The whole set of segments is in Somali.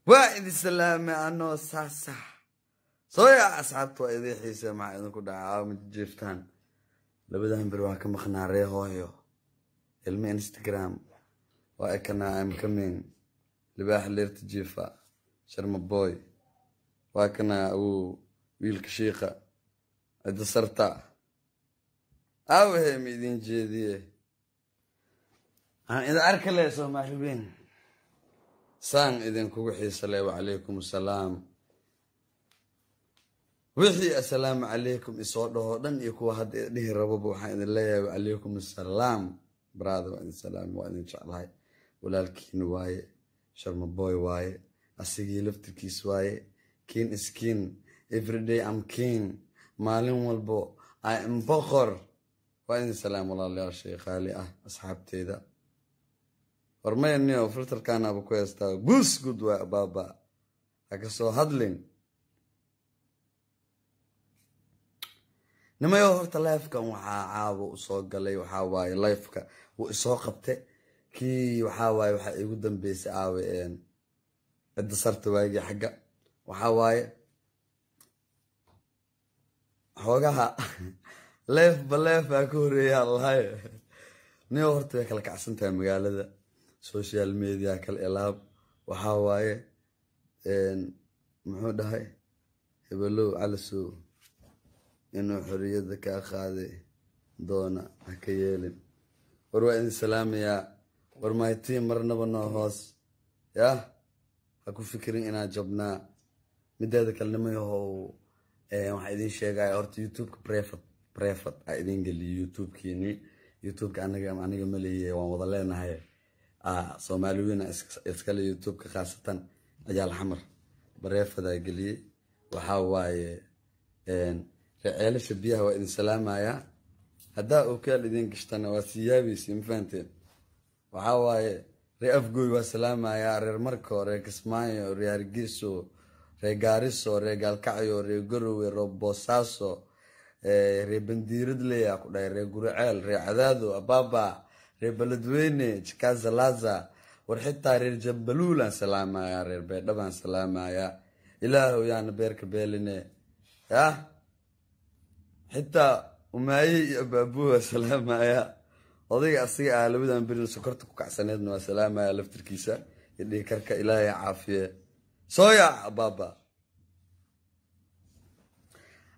Waa idin salaamay anoo sax sooya asxaabta, waa idin xiise. Maxaa idinku dhacaa? Ma jiiftaan? Labadan beri waan ka maqnaa ree hooyo ilmi Instagram waa ekanaa. I'm coming. Libaax leerta jiifa, Sharma Boy waa kanaa, awuu wiilka shiiqa cidda sarta aawahe ma idin jeediye. Aan idin arka le Soomaali weyn saan idinkugu xiisa le. Wacalaykum assalaam. Wixii assalaamu calaykum isoo dhaho dhan iyo kuwa hadda dhihi rababa, waxaan idin leeyahay wacalaykum assalaam. Brother, waa idin salaam, waa idin jeclahay. Walaalkiin waaye, Sharma Boy waaye, asigii laftirkiis waaye. King is king everyday, am king. Maalin walbo I am boqor. Waa idin salaam, walaalayaal, shay qaali ah, asxaabteyda. Hormayaniyo filterkaanaaba ku heystaa. Guus gud waa baaba, ha ka soo hadlin nimayo. Horta lifekan waxaa caawa usoo galay, waxaa waaye lifeka wuu isoo qabte kii. Waxaa waaye waxaa igu dambeysay aawe cidda sarta waagii xagga. Waxaa waaye xoogaha leef ba leef baa ka horeeya allahay. Niyo horta way kala kacsan tahay magaalada, social media kala ilaab. Waxaa waaye muxuu dhahay hebelow calasow inuu xorriyadda kaa qaaday doona, ha ka yeelin. War waa idin salaamayaa. War maytiin marnaba noo hoos yah, ha ku fikirin inaa jabnaa. Mideeda kale nimayahow, waxaa idin sheegaya horta YouTube-ka private aa idin geliyo YouTube-kiini. YouTube-ka aniga aniga ma leeyahay, waan wada leenahay. Soomaali weyna iskale YouTube-ka, khaasatan Ciyaal Xamar private aa geliyey. Waxaa waaye receelasha biyaha, waa idin salaamayaa. Haddaa okaal idin gashtana waa sii yaabaysi, ma fahanteen? Waxaa waaye ree Afgooy waa salaamayaa, reer Marko, reer Kismaayo, reer Hargeyso, reer Gaariso, reer Gaalkacyo, reer Garowe, reer Boosaaso, reer Bandiiradleya ku dhahay, reer Guriceel, reer Cadaado ababa, reer Beledweyne Jikaza laza. War xitaa reer Jambaluulaan salaamayaa, reer Baydhabaan salaamayaa. Ilaahow yaana beerka beeline yah. Xitaa umaaye iyo abaabuhu waa salaamayaa. Odayga asiga ah labadan berin sokorta ku kacsaneedna waa salaamaya laftirkiisa iyo dhiigkarka, Ilaahay caafiye. Sooya abaaba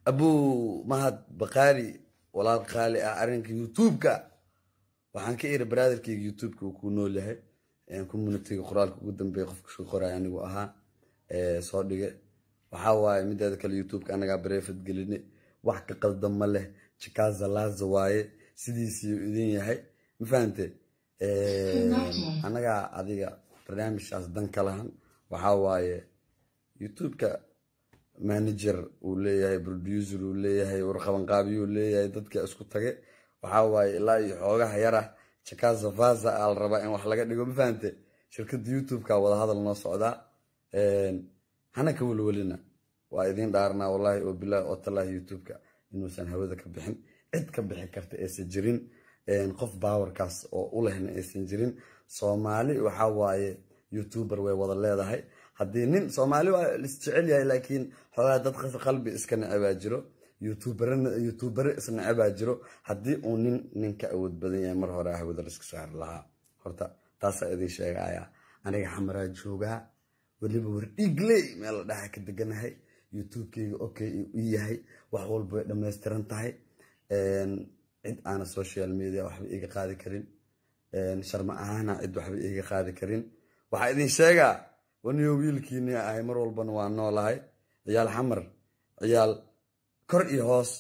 Abuu Mahad Baqaali, walaal qaali ah. Arrinka YouTube-ka waxaan ka iri brotherkeyga, YouTube-ka uu ku nool yahay communityga. Qoraalka ugu dambeeya qofka soo qoraya anigu ahaa soo dhigay. Waxaa waaye mideeda kale YouTube-ka anagaa private geline, wax ka qaldan ma leh. Jikaza laza waaye, sidiisii idin yahay, ma fahante? Anagaa adiga barnaamijkaas dan ka lahan. Waxaa waaye YouTube-ka manager uu leeyahay, producer uu leeyahay, warqabanqaabiyuu leeyahay, dadka isku tage. Waxaa waaye ilaa iyo xoogaha yar ah jakaza vaza aa la rabaa in wax laga dhigo, ma fahante? Shirkadda YouTube-ka wadahadal noo socdaa, hana ka welwelina. Waa idiin dhaarnaa, wallaahi oo bilaahi oo tallaahi, YouTube-ka inuusan hawada ka bixin, cid ka bixi karta aysan jirin, qof baawarkaas oo u lehna aysan jirin. Soomaali waxaa waaye YouTuber way wada leedahay. Haddii nin Soomaali waa isjecel yahay, laakiin xoogaa dad qalbi iska necebaa jiro, YouTuberna YouTubere isnecebaa jiro. Haddii uu nin nin ka awood badan yahay, mar hore hawada la iska saari lahaa. Horta taasaa idin sheegaya. Aniga Xamaraa joogaa, weliba Wardhiigley meel la dhaha ka deganahay. YouTube-keyga okay u yahay, wax walba way dhammaystiran tahay. Cid aana social media waxba iiga qaadi karin, Sharma ahaana cid waxba iiga qaadi karin. Waxaa idin sheegaa waniyo wiilkiini ahay, mar walbana waa noolahay. Ciyaal Xamar, ciyaal kor iyo hoos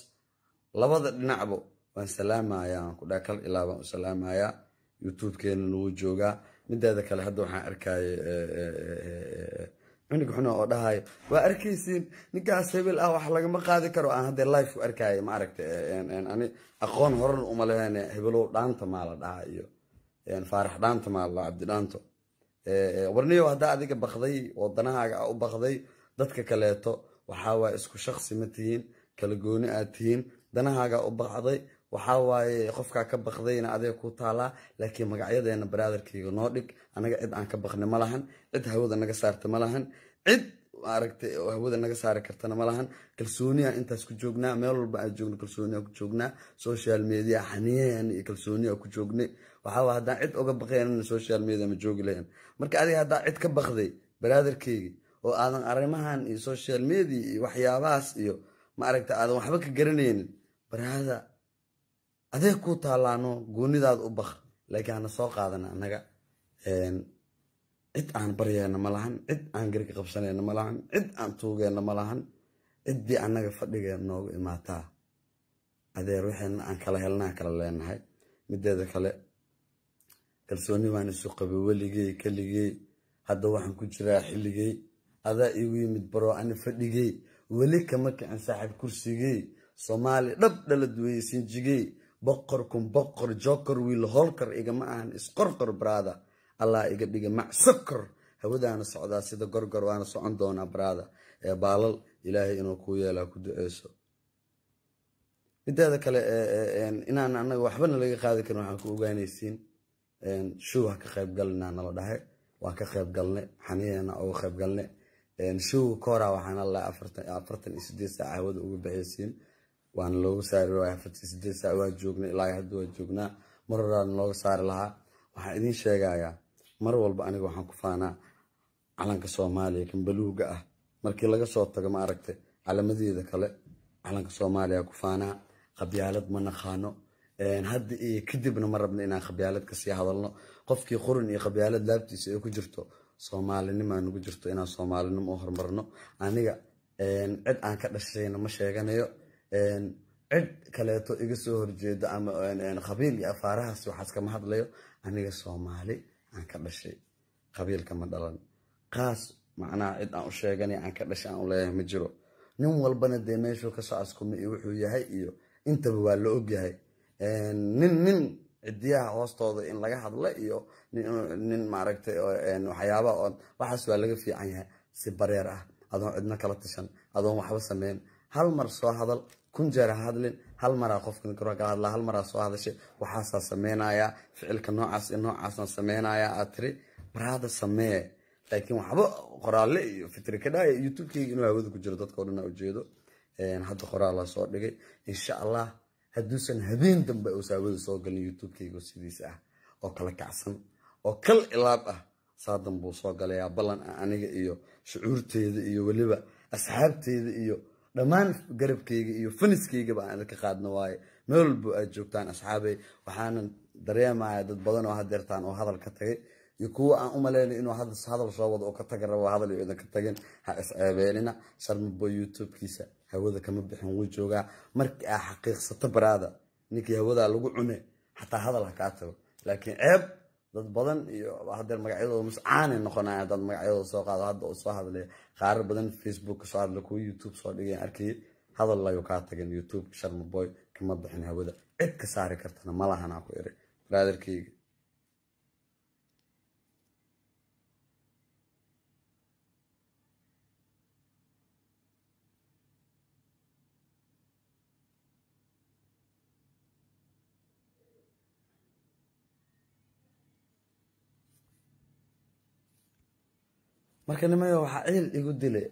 labada dhinacbo waan salaamayaa, waan ku dhaha kal ilaa baan u salaamayaa. YouTube-keena nagu joogaa. Mideeda kale hadda waxaan arkayay cunug xuna oo dhahayo, waa arkaysiin ninkaas hebel ah wax lagama qaadi karo. Aan haddee live ku arkaya, ma aragta? Ani aqoon horan uma leheen. Hebelow Dhaanta maa la dhahaa iyo Faarax Dhaanta maa la dhahaa, Cabdi Dhaanto. Warniyow, haddaa adiga baqday oo danahaaga a u baqday, dadka kaleeto waxaa waaye isku shaksi ma tihiin, kala gooni aad tihiin. Danahaaga u baqday Waxaa waaye qofkaa ka baqdayna adeeg ku taalaa, laakiin magacyadeena brotherkeyga noo dhig. Anaga cid aan ka baqna ma lahan, cid hawada naga saarta ma lahan, cid maaragtay oo hawada naga saari kartana ma lahan. Kalsooniya intaas ku joognaa, meel walba aan joogno kalsooniya ku joognaa, social media xaniyahan iyo kalsooniya ku joognay. Waxaa waa haddaan cid uga baqaynana social media ma joogi lahayn. Marka adiga haddaa cid ka baqday brotherkeyga oo aadan arrimahan iyo social media iyo waxyaabahaas iyo maaragtay aadan waxba ka garanaynin, brother adeeg ku taalaano, goonidaada u baq, laakiin hana soo qaadana. Annaga cid aan baryayna ma lahan, cid aan garka qabsanayna ma lahan, cid aan tuugeenna ma lahan. Ciddii annaga fadhigeena noogu imaataa adeer waxayna aan kala helnaa kala leenahay. Mideeda kale, kalsooni baan isu qabay weligey keligey. Hadda waxaan ku jiraa xilligey adaa iigu yimid bro, ani fadhigey weli kama kicin saaxiib kursigey. Soomaali dhab dhalad weeye sinjigey, boqor kun boqor joker wiil holkar igama ahan isqorqor brother. Allah iga dhiga macsokor, hawadaana socdaa sida gorgor, waana socon doonaa brother. Ee baalal ilaahay inuu kuu yeelaa ku duceyso. Mideeda kale, inaan anaga waxbana laga qaadi karin waxaan ku ogaanaysiin, show ha ka qayb galnaa nala dhahay, waan ka qayb galnay, xaniyeena uga qayb galnay showga kooraa. Waxaan alla 48 saac hawada uga baxaysiin, waana looga saari waaya. 48 saac waa joognay, ilaa hadda waa joognaa, mar horaana looga saari lahaa. Waxaan idiin sheegayaa, mar walba aniga waxaan ku faanaa calanka Soomaaliya kan baluuga ah. Markii laga soo tago ma aragtay calamadeeda kale, calanka Soomaaliya ku faanaa. Qabyaalad ma naqaano, hadda iyo kadibna ma rabno inaan qabyaalad kasii hadalno. Qofkii qurun iyo qabyaalad laabtiisa ay ku jirto, soomaalinimaa nagu jirto inaan soomaalinimo u horumarno. Aniga cid aan ka dhashayna ma sheeganayo, cid kaleeto iga soo horjeedo ama qabiil iyo afaarahaas waxaas kama hadlayo. Aniga Soomaali aan ka dhashay, qabiilka ma dhalan qaas. Macnaha cid aan u sheeganay aan ka dhashay aan u leeyahay ma jiro. Nin walbana dee meeshuu kasoo askumay iyo wuxuu yahay iyo intaba waa la ogyahay. Nin cidiyaha hoostooda in laga hadla iyo nin maaragtay waxyaabaha oon waxaas waa laga fiican yahay. Si bareer ah, adoon cidna kala tashan, adoon waxba sameyn, hal mar soo hadal, kun jeer ha hadlin. Hal maraa qofka kala hadlaa, hal maraa soo hadashay, waxaasaa sameynayaa, ficilka noocaas iyo noocaasaan sameynayaa aad tiri, brother samee. Laakiin waxba qoraalle iyo fitri ka dhaaya youtube-keyga inuu hawada ku jiro dadka o dhan aa ujeedo. Hadda qoraalaa soo dhigay, insha Allah hadduusan habeen dambe uusa hawada soo galin youtube-keyga sidiisa ah oo kala kacsan oo kal ilaab ah saadan buu soo galayaa. Ballan ah aniga iyo shucuurteyda iyo weliba asxaabteyda iyo dhammaan garabkeyga iyo faniskaygaba aan idinka qaadno waaye. Meel walbo aad joogtaan asxaabey, waxaanan dareemayaa dad badan oo hadeertaan oo hadal ka tagay iyo kuwa aan u malaynay inuu hadal soo wado oo ka taga rabo, hadal iyo idinka tagin. Ha is-ceebeelina. Sharmabo youtube-kiisa hawada kama bixin, wuu joogaa. Markii aa xaqiiqsato brother ninkii hawadaa lagu cune, xataa hadal ha kaa tago. Laakiin ceeb dad badan iyo hadeer magacyadooda muscaanay noqonaya haddaad magacyadooda soo qaado. Hadda oo soo hadlaya qaarar badan Facebook soo hadla, kuwa YouTube soo dhigay arkayay, hadal layu kaa tagin. YouTube Sharmaboy kama bixin hawada, cid ka saari kartana ma lahanaa ku iri brotherkeyga. Marka nimayo, waxaa ciil igu dilay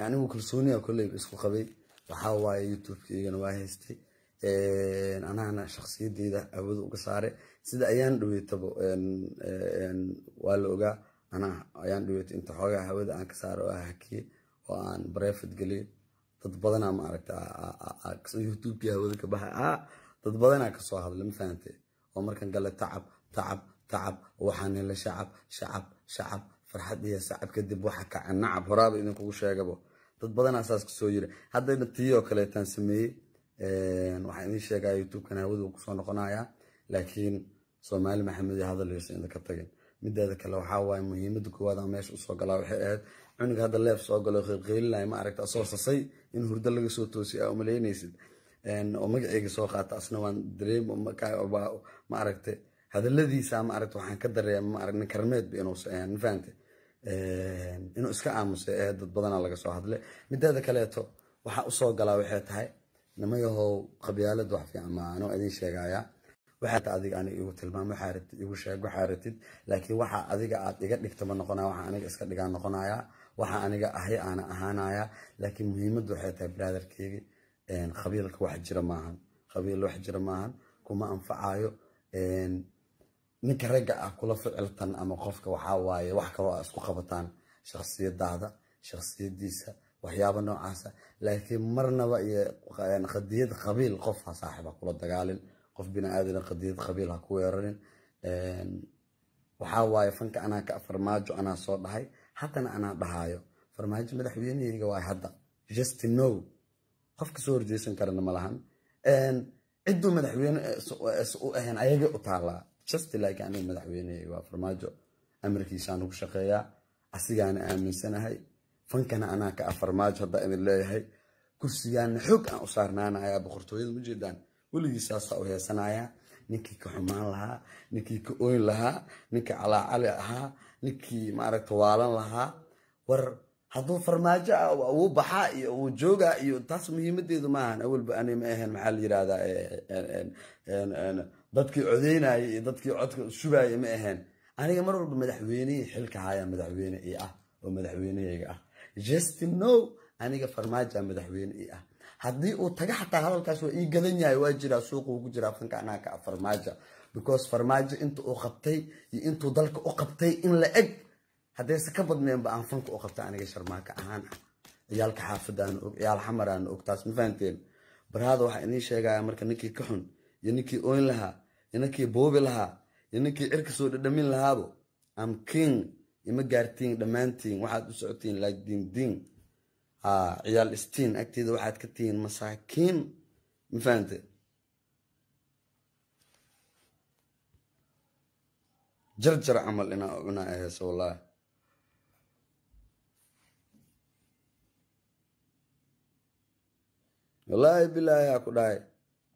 anigu kalsooniya kolleyba isku qabay. Waxaa waaye youtube-kaygana waa haystay, anahana shakhsiyadeyda hawada uga saaray. Sida ayaan dhaweytaba waa la ogaa, anaa ayaan dhaweytay inta xoogaa hawada aan ka saaray oo hakiyey oo aan private geliyey. Dad badanaa ma aragta youtube-kii hawada ka baxay, dad badanaa kasoo hadlay, ma fahantay? Oo markan gale tacab tacab tacab, waxaan helay shacab shacab shacab, farxad iyo sacab, kadib waxa kaca nacab. Horaaba idinkugu sheegabo, dad badanaa saas kasoo yiri. Haddayna tii oo kaleetaan sameeyey. Waxaan idiin sheegaya youtube-kan hawadu kusoo noqonayaa, laakiin Soomaali Maxamed iyo hadal yaysan idinka tagin. Mideeda kale, waxaa waaye muhiimada koowaad aan meesha usoo galaa waxay ahayd cunuga hadda leef soo galo qeylqeylinaya, ma aragta, asoo sasay in hurdo laga soo toosiy aa umalaynaysid, oo magaceyga soo qaata. Asna waan dareem, ma aragtay, hadaladiisa, ma aragta, waxaan ka dareema, ma arag, nin karmeedba inuusan ahayn, ma fahantay? Inuu iska aamusay ee dad badanaa laga soo hadlay. Mideeda kaleeto, waxaa usoo galaa waxay tahay Nimayahow, qabyaalad wax fiican maaha. Anoo idin sheegayaa, waxaa adiga aniga igu tilmaam, waxaa rabtid igu sheeg, waxaa rabtid, laakiin waxa adiga aad iga dhigto ma noqonaya. Waxa aniga iska dhigaa noqonaya, waxa aniga ahay aana ahaanaya. Laakiin muhiimaddu waxay tahay, brotherkeygi, qabiilka wax jira maahan, qabiil wax jira maahan, kuma anfacayo. Ninka ragga ah kula ficiltan ama qofka waxaa waaye wax kaloo aa isku qabataan, shakhsiyadaada, shakhsiyadiisa, waxyaaba noocaasa. Laakiin marnaba iyo qadiyad qabiil qof ha saaxiib ha kula dagaalin, qof bini aadana qadiyad qabiil ha ku weerarin. Waxaa waaye fanka anaa ka Farmaajo anaa soo dhahay, haddana anaa dhahaayo Farmaajo madaxweynehayga waay. Hadda just no qof kasoo horjeesan karana ma lahan. Cidduu madaxweyne u ahayn ayagay u taallaa. Just like aniga madaxweynehayga waa Farmaajo, amarkiisaan ugu shaqeeyaa, asigaana aaminsanahay. Fankana anaa ka ah Farmaajo haddaa idin leeyahay. Kursigaana xoog aan u saarnaanayaa, boqortooyada ma jeedaan, weligii saasaa u heesanayaa. Ninkii ka xumaan lahaa, ninkii ka oyn lahaa, ninkii calaacali ahaa, ninkii maaragta waalan lahaa, war hadduu Farmaajo ah wuu baxaa iyo wuu joogaa iyo taas muhiimadeedu maahan. Awalba ani ma ahayn, maxaa la yirahdaa, dadkii codeynayay iyo dadkii codka shubaayay ma ahayn. Aniga mar walba madaxweynihii xilka haya madaxweyne ii ah oo madaxweynehayga ah. Just no aniga Farmaaja madaxweyne ii ah. Haddii uu taga xataa hadalkaas waa ii gadan yahay, waa jiraa, suuqa uu ku jiraa. Fanka anaa ka ah Farmaajo, because Farmaajo inta uu qabtay iyo intuu dalka u qabtay in la eg, haddayse ka badneenba aan fanka u qabtay aniga Sharmaaka ahaan ah. Ciyaalka xaafadaan og, ciyaal xamaraan og taas, ma fahanteen? Baraada waxaa idiin sheegaya marka, ninkii ka xun iyo ninkii oyn lahaa iyo ninkii buubi lahaa iyo ninkii cirka soo dhadhamin lahaabo, am king, ima gaartiin dhammaantiin. Waxaad u socotiin like diin diin ciyaal istiin, agteeda waxaad ka tihiin masaakiin, ma fahante? Jarjar camal inaa aheyso wallaahi. Wallaahi bilaahi aa ku dhahay,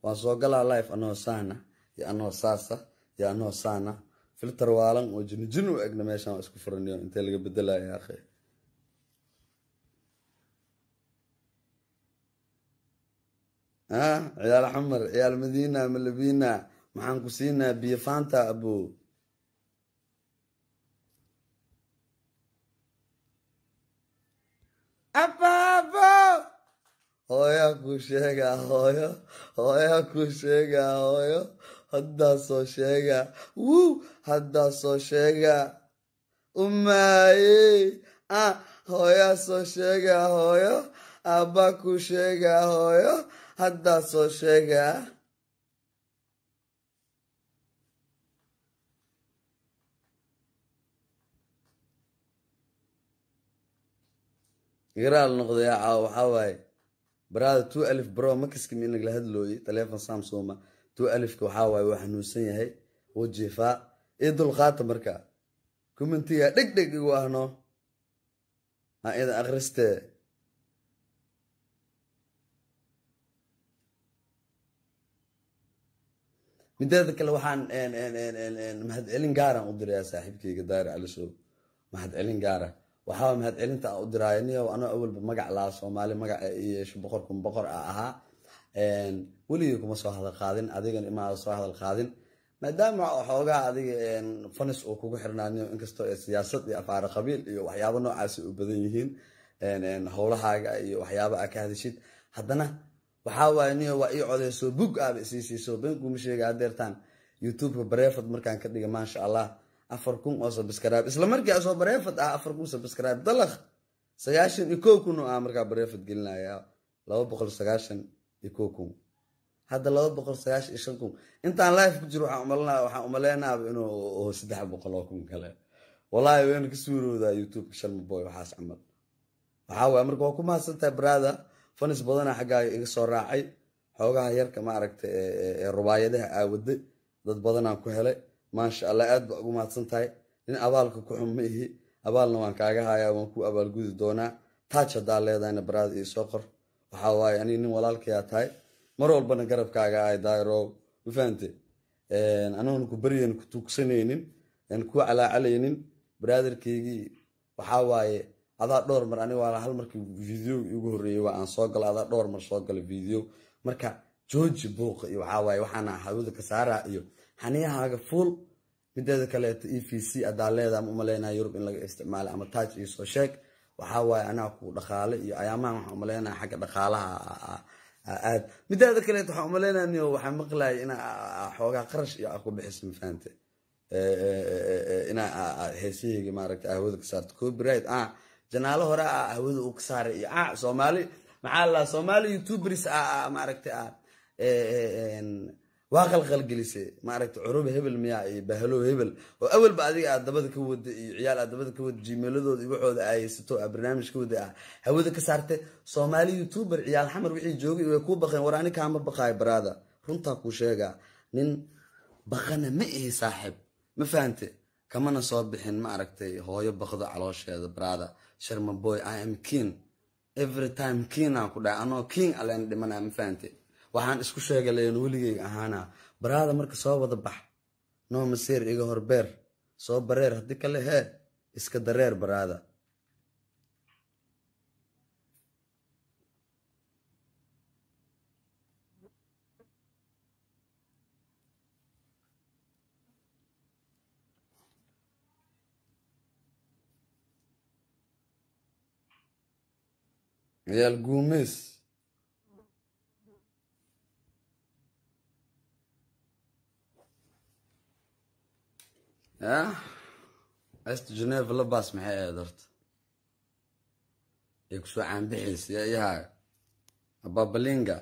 waan soo galaa life anoo saana iyo anoo saasa iyo anoo saana, filter waalan oo jini jin u egna. Meeshaan waa isku furaniyo, intee laga bedelaya akhi? Ciyaal Xamar, ciyaal Madiina, Malabina, maxaan ku siinaa? Biyo Fanta abo. Abaabo, hooyaa kuu sheegaa, hooyo, hooyaa kuu sheegaa, hooyo haddaa soo sheegaa, wuu haddaa soo sheegaa, umaaye hooyaa soo sheegaa, hooyo aabbaa kuu sheegaa, hooyo haddaa soo sheegaa. Garaal noqdaya caawa. Waxaa waaye baraada 12 bro makaski in lagala hadlooyey taleefon Samsoma 12-ka. Waxaa waaye waa xanuunsan yahay, wuu jiifaa, ii dulqaata. Marka commentiga dheg dheg igu ahno ha idan akhristee. Mideeda kale waxaan mahadcelin gaaraan u dirayaa saaxiibkeyga Daari Calisow. Mahadcelin gaara waxaa mahadcelinta aan u diraayo, niyow, anoo awalba magac lahaa, Soomaali magac i yeesho, boqorkun boqor a ahaa, weligii kuma soo hadal qaadin, adigana imaada soo hadal qaadin, maadaama xoogaa adiga fanis uu kugu xirnaa niyo, inkastoo siyaasad iyo afaara qabiil iyo waxyaabo noocaasi u badan yihiin howlahaaga iyo waxyaaba aa ka hadashid. Haddana waxaa waaye niyo, waa ii codeyso, bug aaba isii siiso, been kuma sheega. Hadeertaan YouTube-ka private markaan ka dhiga, maasha Allah, 4000 oo subscribe isla markii asoo private ah, 4000 subscribe dalaq, 91,000 oo ah markaa private gelinaya, 291,000, hadda 295,000. Intaan live ku jiro waxaan umaleynaaba inuu 300,000 kale. Wallahi wayna ka suuroodaa YouTube-ka Sharma Boy waxaas camal. Waxaa waaya marka waa ku mahadsantahay brother, fanis badana xaggaaga iga soo raacay, xoogaha yarka maaragta ee rubaayadaha aawaday, dad badanaan ku helay, maasha Allah, aad baa ugu mahadsan tahay. Nin abaalka ku xun ma ihi, abaalna waan kaaga hayaa, waan ku abaalgudi doonaa. Taaj haddaa leedahayna brother ii soo qor. Waxaa waaye aniga nin walaalkayaa tahay, mar walbana garabkaaga ahay Dairow, ma fahante? Anoona ku baryayn, ku tuugsanaynin, ku calaacalaynin, brotherkeygii. Waxaa waaye adaa dhowr mar, aniga waa hal markii video igu horreeyey waa aan soo galo, adaa dhowr mar soo galay video. Marka jooji buuqa iyo waxaa waaye waxaana hawada ka saaraa iyo xaniyahaaga fuul. Mideeda kaleeto EVC hadaa leedahay, ma umaleynaya Yurub in laga isticmaalo, ama taaj iyo soo sheeg. Waxaa waaye anaa ku dhaqaale iyo ayaamahan waxaan umaleynaya xagga dhaqaalaha aad. Mideeda kaleeto waxaan umaleynaya niyo waxaa maqlayay inaa xoogaa qarash iyo ku bixiso, ma fahante, inaa heesahayga maaragtay hawada ka saarto copyright, janaalo hore hawada uu ka saaray iyo Soomaali maxaa la Soomaali YouTubers maaragtay waa qalqalgelisay maaragtay Curuba hebel miyaa iyo bahalo hebel oo awalba adiga aad dabada ka wada iyo ciyaal aad dabada ka wada, gmailadooda iyo waxooda ay haysato, aad barnaamij ka wada hawada ka saartay. Soomaali YouTuber ciyaal Xamar wixii joogay way kuu baqeen. War ani kaama baqaayo baraada, runtaa kuu sheegaa, nin baqana ma ihi saaxib, ma fahante? Kamana soo bixin ma aragtay hooyo baqdo caloosheeda baraada. Sharma Boy, I am king every time, king aan ku dhahay, anoo king aleen dhimanaa, ma fahante? Waxaan isku sheegay leen weligeyga ahaana baraada. Marka soo wada bax, noo maseer iga horbeer, soo bareer, haddii kale hee iska dareer baraada. Ciyaal guumeys yah est Geneva labas maxay ahayd horta ay kusoo caanbixaysa yaa iyahaa ababalinga.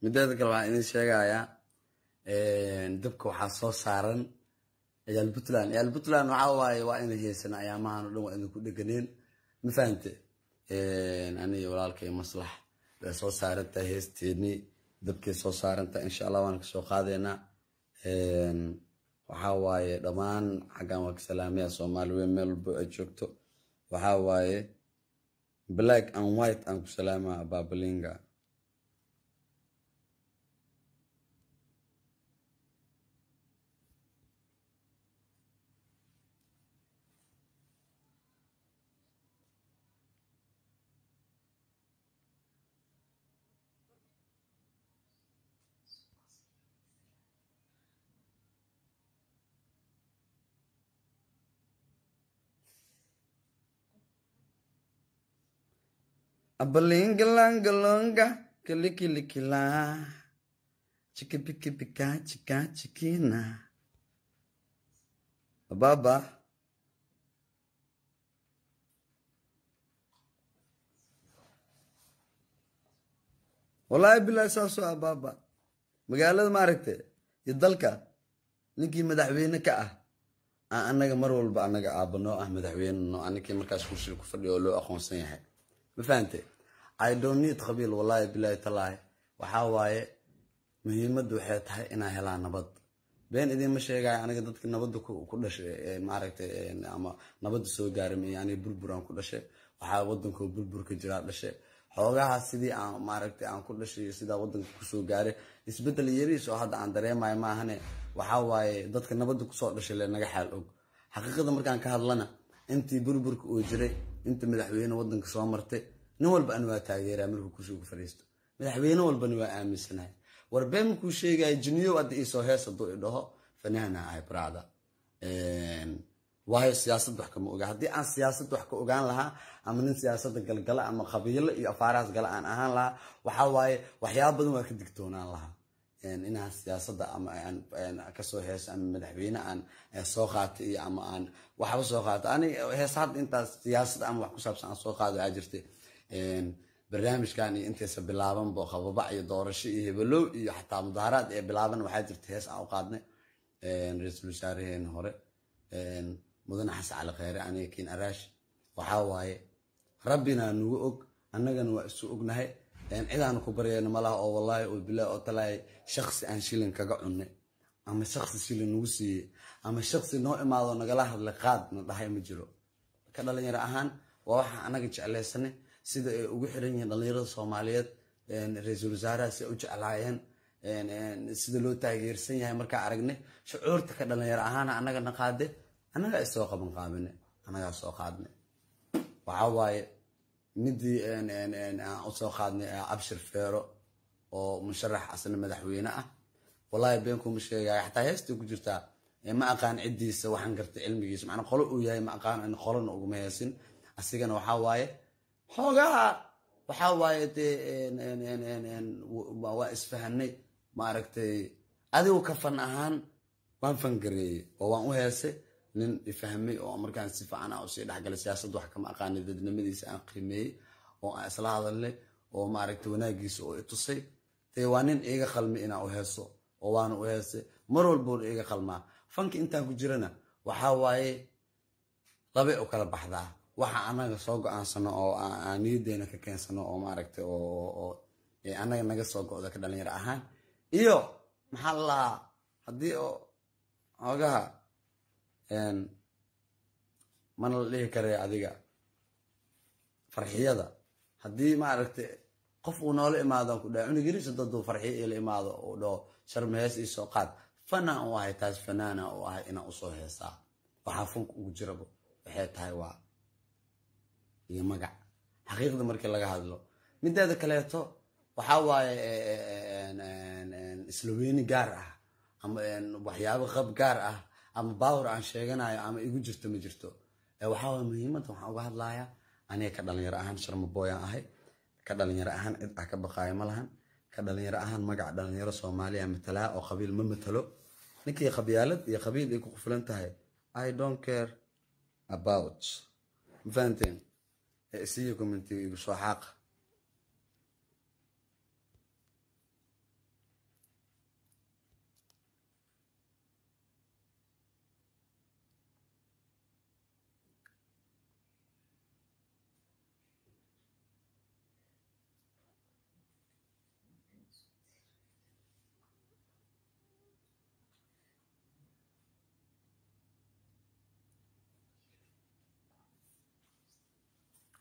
Mideeda kale waxaan idin sheegayaa dabka waxaa soo saaran ciyaal Puntland. Ciyaal Puntland waxaa waaye waa inay heysana ayaamahan oo dhan, waa idinku dheganeen, ma fahante? Aniga walaalkay Maslax way soo saarantahay heesteennii, dabkay soo saarantahay, insha Allah waan kasoo qaadeynaa. Waxaa waaye dhammaan xaggan waa ka salaamaya Soomaali weyn meel walbo ay joogto. Waxaa waaye black and white aan ku salaamaa babalinga. Abalingalangalonga kilikilikila chikipikipika chika chikina baba. Wallaahi bilahi saasoo ah baaba. Magaalada maaragtay iyo dalka ninkii madaxweyne ka ah aan annaga mar walba annaga aabba noo ah, madaxweyne noo ah ninkii markaas kursiga ku fadhiyo oo loo aqoonsan yahay, ma fahante? I don't need qabiil, wallahi bilahi talaahi. Waxaa waaye muhiimaddu waxay tahay inaa helaan nabad. Been idiinma sheegayo, aniga dadka nabadda ku dhashay maaragtay ama nabadda soo gaaray, aniga burburaan ku dhashay, waxaa waddankoo burburka jiraa dhashay. Xoogaha sidii aan maaragtay aan ku dhashay iyo sidaa waddanka kusoo gaaray isbeddel yariis oo hadda aan dareemayo maahane. Waxaa waaye dadka nabadda kusoo dhashay le naga xaal og xaqiiqada. Markaan ka hadlana intii burburka uu jiray, inta madaxweyne waddanka soo martay, nin walba an waa taageeraa markuu kursiga ku fadhiisto, madaxweyne walbana waa aaminsanahay. War been makuu sheegaya, jiniyow hadda iisoo hees hadduu idhaho fanaana ahay brada, waayo siyaasad wax kama oga. Haddii aan siyaasad wax ka ogaan lahaa ama nin siyaasadda galgala ama qabiilo iyo afaarahaas gala aan ahaan lahaa, waxaa waaye waxyaaba badan waa ka digtoonaan lahaa inaan siyaasadda ama aan kasoo heeso ama madaxweyne aan soo qaatay iyo ama aan waxba soo qaato. Ani hees hadda intaas siyaasad ama wax ku saabsan aan soo qaado waxaa jirtay barnaamijkan iyo intaysa bilaabanbo qababac iyo doorasho iyo hebelow iyo xataa mudaharaad ee bilaaban, waxaa jirta hees aan u qaadnay ra-iisul wasaaraheena hore mudane Xasan Cali Kheyre, aniga Kiin Araash. Waxaa waaye rabbina nugu og, annagana waa isu ognahay, cidaanu ku baryayno malaha oo wallaahi oo bilaahi oo talaahi shaksi aan shilin kaga cunnay ama shaksi shilin nagu siiyey ama shaksi noo imaado nagala hadlay qaad na dhahay ma jiro. Ka dhalinyaro ahaan waa waxa anaga jeclaysanay, sida ay ugu xiran yihiin dhalinyarada Soomaaliyeed ra-iisul wasaaraha, si ay u jeclaayeen, sida loo taageersan yahay. Markaa aragnay shucuurta ka dhalinyaro ahaana annaga na qaade, annagaa isoo qaban qaabine, annagaa soo qaadnay. Waxaa waaye midii aan usoo qaadnay Abshir Feero oo musharax asna madaxweyne ah. Wallahi been kuma sheegaya, xataa heestay ku jirtaa. Ma aqaan ciddiisa, waxaan gartay cilmigiisa, macnaa qolo uu yahay ma aqaan, qolona uguma heesin. Asigana waxaa waaye xoogaha, waxaa waaye dee waa isfahanay, maaragtay. Adigu ka fan ahaan waan fangareeyey oo waan u heesay, nin ifahmay oo markaan si fiican aan usii dhexgalay siyaasadda wax kama aqaanay, dadnimadiisa aan qiimeeyey oo aan isla hadalnay oo maaragtay wanaagiisa oo itusay. Dee waa nin iiga qalmay inaan u heeso oo waana u heesay, mar walboona iiga qalmaa. Fanka intaan ku jirana waxaa waaye labay u kala baxdaa: waxa anaga soo go-aansano oo aan niyadeena ka keensano oo maaragtay oo annaga naga soo go'da ka dhalinyaro ahaan, iyo maxaa la lahaa haddii oo xoogaha mana la dhihi karaya adiga farxiyada, haddii maaragtay qof uu noola imaado ku dhahay cunug yariis haduu farxiyo ila imaado uu dhaho Sharma hees ii soo qaad, fanaan u ahay, taas fanaana u ahay inaan usoo heesaa. Waxaa funka ugu jirabo waxay tahay waa iyo magac, xaqiiqda markii laga hadlo. Mideeda kaleeto waxaa waaye isla weyni gaar ah ama waxyaabo qab gaar ah ama power aan sheeganayo ama igu jirto ma jirto. Waxaa waaye muhiimadda waxaan uga hadlayaa aniga ka dhalinyaro ahaan Sharma Boy aan ahay. Ka dhalinyaro ahaan cid ah ka baqaayo ma lahan. Ka dhalinyaro ahaan magaca dhalinyaro Soomaaliya matalaa oo qabiil ma matalo. Ninkii qabyaalad iyo qabiil ay ku qufulan tahay, I don't care about. Ma fahanteen? Isiyo commentiga igu soo xaaqa.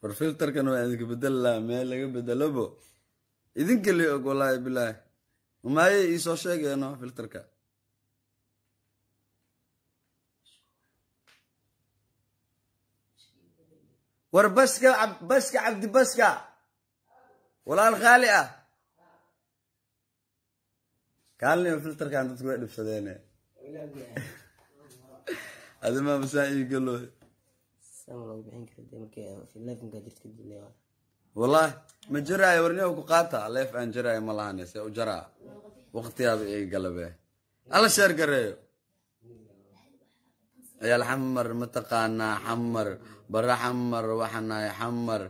War filterkan waa idinka bedeli lahaa, meel laga bedelobo idinka li og. Wallaahi bilaahi maaye iisoo sheegeeno filterka. War baska, baska Cabdi, baska walaal khaali ah, kaalniyo filterkan dadku way dhibsadeene. Adima masaan ii galo. Sama loogu bixin kara dee markii live markaa jirto kadib le waa. Wallahi ma jaraayo. Warniyow ku qaata, live aan jaraayo ma lahane, see u jaraa? Waqtiyaaba iga galabe. Alla share gareeyo. Ciyaal Xamar mataqaanaa? Xamar bara, Xamar waxaan nahay Xamar.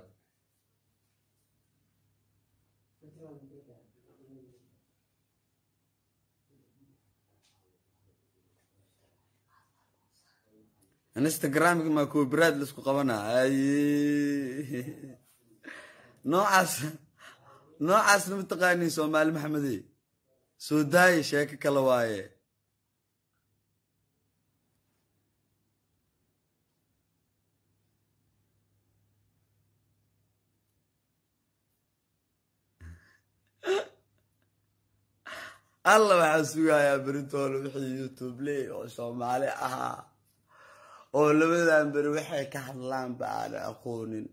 Instagramka ma copyright laisku qabanaa? Ay, noocaas noocaasna mataqaaniin? Soomaali Maxamedey soo daaye, sheeko kale waaye. Alla waxaa sugayaa beritoole wixii YouTube ley oo Soomaali ahaa oo labadan beri waxay ka hadlaanba aana aqoonin.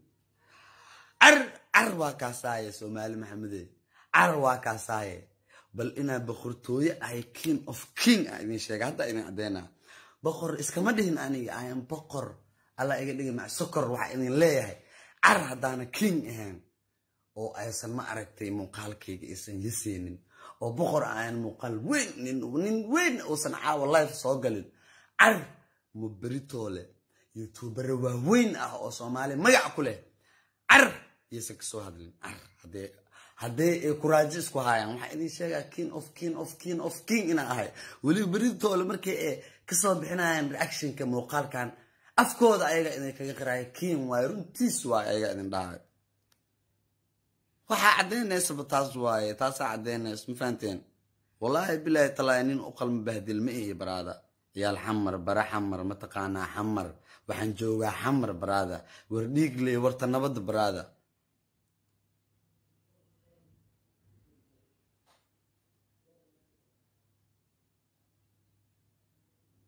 Car car waa kaasaaye, Soomaali Maxamedey, car waa kaasaaye. Bal inaa boqortooye ahay, king of king ah idin sheega hadda, idin caddeynaa. Boqor iskama dhihin aniga, I am boqor, Alla iga dhigi mac sokor. Waxaa idin leeyahay car haddaana king ahayn oo aysan ma aragtay muuqaalkayga aysan yaseynin oo boqor aan muuqaal weyn nin weyn uusan caawa live soo galin, car ma beritoole youtubere waaweyn ah oo Soomaali magac ku leh car iyaysan kasoo hadlin. Car haddee ay kuraajo isku haayaan, waxaa idin sheegaa king of king of king of king inaan ahay. Weliba beritoole markii ay kasoo bixinayaan reactionka muuqaalkan, afkooda ayaga idin kaga qiraayo king waayo, runtiis waayo, ayaga idin dhahayo. Waxaa cadaynaysaba taas waaye, taasaa caddaynaysa. Ma fahanteen? Wallaahi bilaahi talaahi nin u qalma bahdil ma ihi baraada. Ciyaal Xamar, bara Xamar, mataqaanaa Xamar. Waxaan joogaa Xamar baraada, war dhiigley, warta nabadda baraada.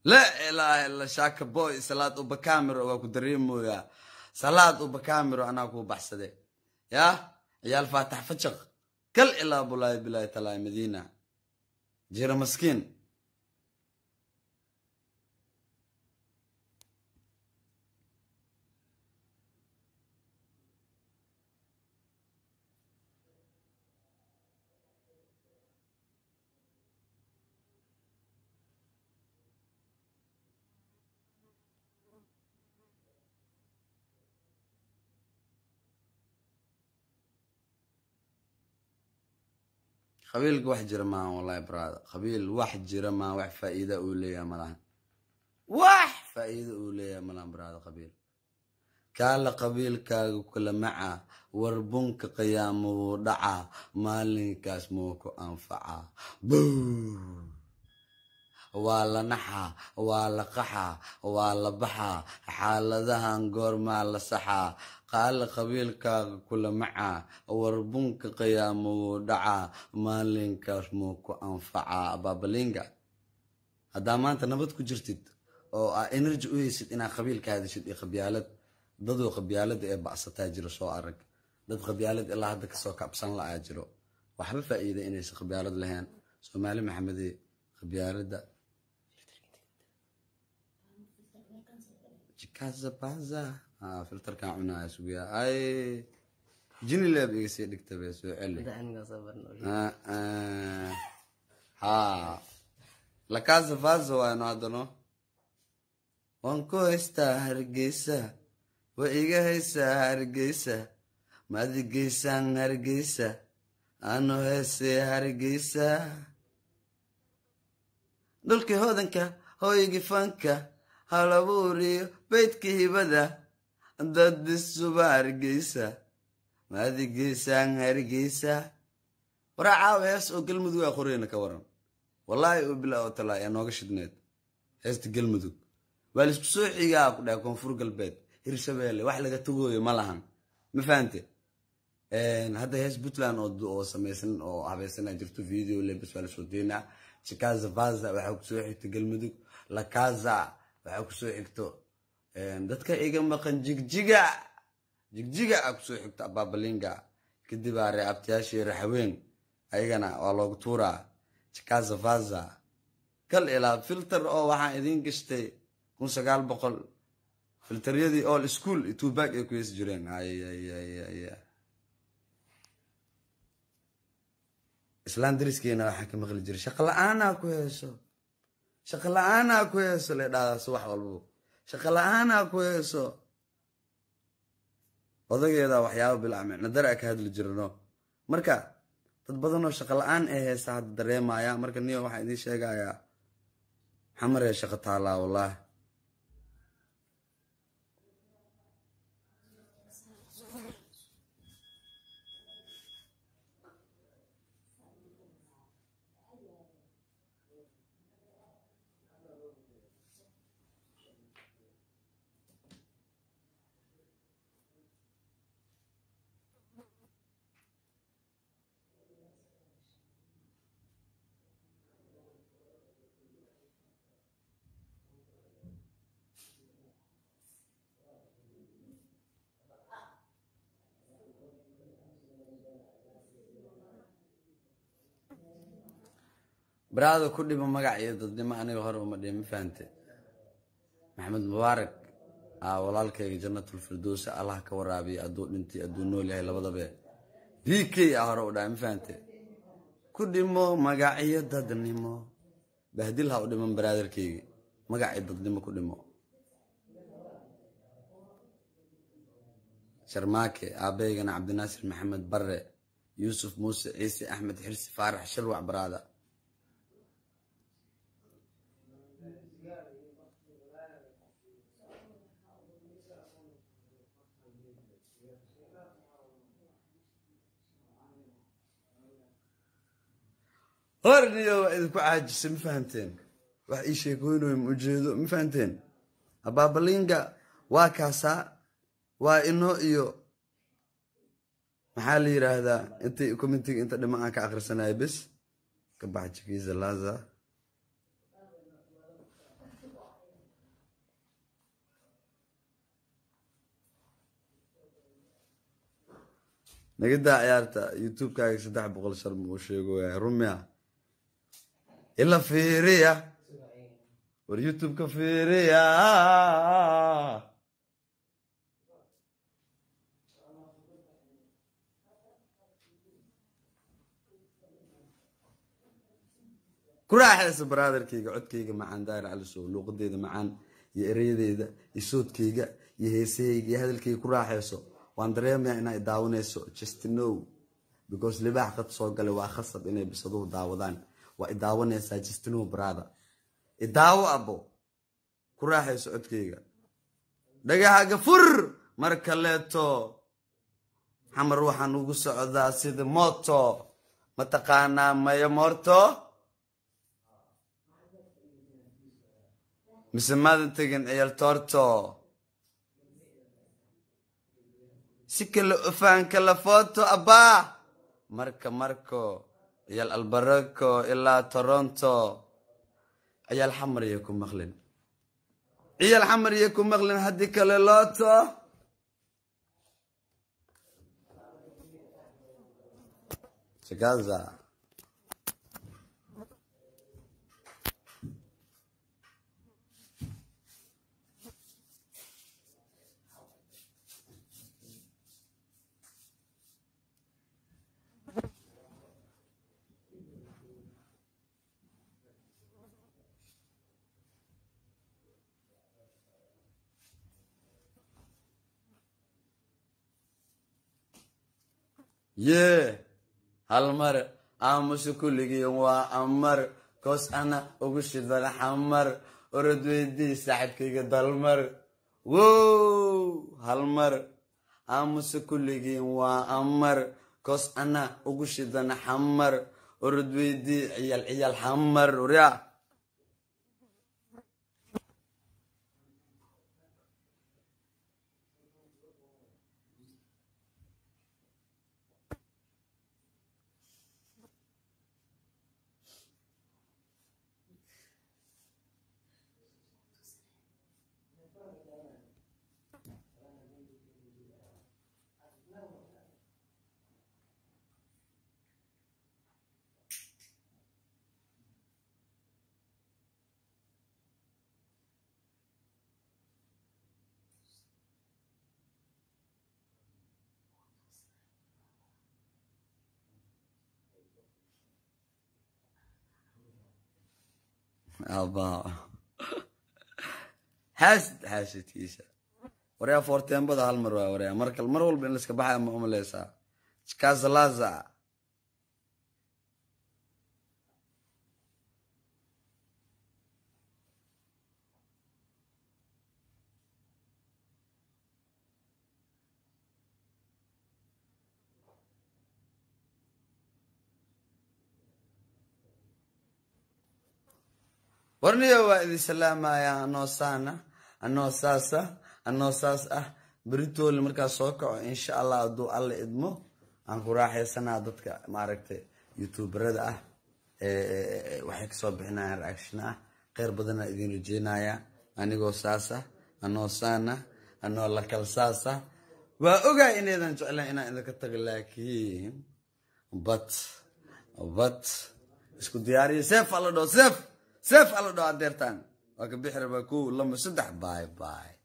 Laa ilaaha illa Shaaka Boy, salaad uba camero waa ku dareemoyaa, salaad uba camero anaa kuu baxsade. Yaa ciyaal Faatax Fajaq, kal ilaa bulaay bilaay talaay Madiina jira maskiin. Qabiilka wax jira maaha wallahi brother, qabiil wax jira maaha, wax faa'iida uu leeyahay malahan, wax faa'iida uu leeyahay malahan brother. Qabiil kaala qabiilkaaga kula maca, war bunka qiyaamo wuu dhacaa, maalinkaas muu ku anfacaa? Buu waa la naxaa, waa la qaxaa, waa la baxaa, xaaladahan goormaa la saxaa? Qaala qabiilkaaga kula macaa, war bunka qiyaamo wuu dhacaa, maalinkaas muu ku anfacaa? Abaabalinga, haddaa maanta nabad ku jirtid oo aa energy u haysid inaad qabiil ka hadashid iyo qabyaalad, dadoo qabyaalada ee bacsataa jiro, soo arag dad qabyaalad ilaa hadda kasoo kabsan la'aa jiro. Waxba faa'iida inaysan qabyaalad lahayn. Soomaali Maxamedee, qabyaalada jikaza baza filterkan cunaya sugiya ay jini leeb iga sii dhigta be, soo celi. Hadda aniga soo barno. Ha lakaza vaza waano haddano waan ku haystaa Hargeysa, waa iga haysaa Hargeysa, maadi geysaan Hargeysa, anu heesee Hargeysa, dhulkii hodanka, hooygii fanka, halabuuriyo beydka hibada, dad isuba Hargeysa, maadi geysaan Hargeysa. Waraa caawa hees oo Galmudug aa qoreyna ka waran, wallaahi oo bilaa oo talaa ee nooga shidneed heesta Galmudug. Waa laisku soo xigaa ku dhahay Koonfur Galbeed, Hirshabeelle, wax laga tagooyo ma lahan, ma fahante? Hadda hees Puntland oo samaysan oo habeysana jirto, video lebis waa lasoo deynaa. Chikaza vaza waxaa kusoo xigto Galmudug, lakaza waxaa kusoo xigto dadka iga maqan Jigjiga, Jigjiga aa kusoo xigto Abaabalinga. Kadib aa reeabtayaashii Raxweyn ayagana waa loogu tuuraa chikaza vaza. Kal ilaa filter oo waxaan idiin gashtay 1900 filteryadii all school iyo tubaag ay ku heesi jireen. Ay ay ay ay, islaan dariskeena waxaan ka maqli jiray shaqa la-aanaa ku heeso, shaqa la-aanaa ku heeso, le dhahdaa subax walbo, shaqa la-aanaa ku heeso. Odageeda waxyaaba bilaa micno dara ka hadli jirno. Marka dad badanoo shaqa la-aan ee heesa hadda dareemaya. Marka niyo waxaan idiin sheegayaa, Xamaree shaqo taalaa wallahi. Baraada ku dhimo magac iyo dadnimo, aniga hore uma dhihin, ma fahante? Maxamed Mubaarak aa walaalkayga Jannatul Firdowsa Allah ka waraabiya, hadduu dhintay hadduu nool yahay labadabe, b k aa hore u dhahay, ma fahante? Ku dhimo magac iyo dadnimo, bahdil ha u dhiman baraadarkayga, magac iyo dadnimo ku dhimo. Sharmaake aabahaygana Cabdinaasir Maxamed Barre Yuusuf Muuse Ciise Axmed Xirsi Faarax Shirwac baraada. Horniyo waa idinku caajisay, ma fahanteen? Wax ii sheekooynayo ma ujeedo, ma fahanteen? Abaabalinga waa kaasaa, waa inoo iyo maxaa la yiraahdaa intay commentiga inta dhima aan ka akhrisanayo bes ka bax Jikiza Laza. Nagadaa ciyaarta youtube-kaaga 300 sharma uu sheegoyaa rumia ila fiiriya, war youtube-ka fiiriya. Ku raaxaysa brotherkayga, codkayga macaan, Daahir Cali Sow, luuqadeyda macaan iyo ereyadeyda iyo soodkayga iyo heesahayga iyo hadalkayga ku raaxayso. Waan dareemayaa inaa idaawanayso, just know, because libaax qad soo galay waa khasab inay bisaduhu daawadaan. Waa idaawanaysaa, just know brother, idaawo abo, ku raaxayso codkayga, dhagahaga fur. Mar kaleeto Xamar waxaan ugu socdaa sida moto, mataqaanaa maya morto mise maadan tegin ciyal toorto si kale ufaan kala foto abbaa. Marka marko ciyaal Albarako ilaa Toronto, ciyaal Xamar iyo ku maqlin, ciyaal Xamar iyo ku maqlin haddii kale looto. Chakaza. Yee, hal mar aamusu kulligii waa amar, koos ana ugu shidan Xamar, orod weydii saaxiibkayga Dalmar. Wow, hal mar aamusu kulligii waa amar, koos ana ugu shidan Xamar, orod weydii ciyaal ciyaal Xamar waryaa. Abaa xaasid xaasidkiisa waryaa, foorteembada hal mar waa waryaa. Mar kale mar walba in laiska baxaya ma umaleysaa? Chikazalaza. Warniyo waa idin salaamaya, anoo saana, anoo saasa, anoo saas ah. Beritoole markaas soo kaco, insha Allah, hadduu Alla idmo, aan ku raaxaysanaa. Dadka maaragtay youtuberada ah waxay kasoo bixinayaan reaction ah. Kheyr badanaa idin rajeynaya, anigoo saas ah, anoo saana, anoo lakal saas ah. Waa ogaa inaydan jeclayn inaan idinka tago, laakiin bat isku diyaariyo. Seef alla dhoo, seef seef alla dhoo, adeertaan waa ka bixi rabaa. 1, 2, 3, bye bye.